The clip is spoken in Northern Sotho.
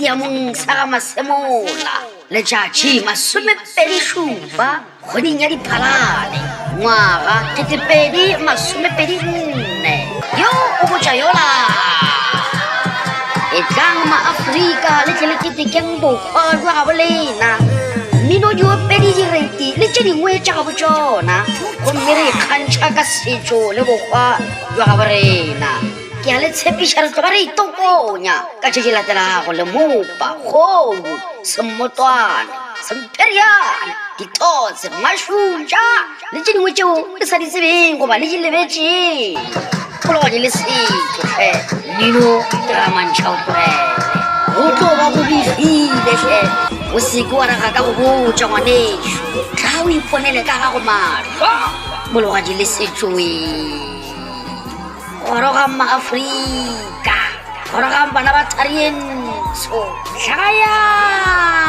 Stadiumong sa ga Masemola, letšatši masomepedišupa kgweding ya Diphalane, ngwaga 2024. Yo o botša yola. Etlang Maafrika le tle le ketekeng bokgwa bja gabo lena, mmino, diopedi, direti le tše dingwe tša gabo tšona, gomme re ikgantšha ka setšo le bokgwa bja gabo rena. Ke a le tshepiša re tlo ba re itokonya ka tše di latelago, lemopa, kgomo, semmotwana, sempheriane, dithotse, mašutša le tše dingwe tšeo le sa di tsebeng goba le di lebetšeng. Pologadi le setšo hle, mmino dramantšha o tlogele. Go tlo ba go befile hle, o se ke wa re ga ka go botša ngwanešu. Tla o iponele ka gago mahlo, Mologadi le setšo ee. Gorogang Maafrika, gorogang bana ba thari ye ntsho, hlagayang!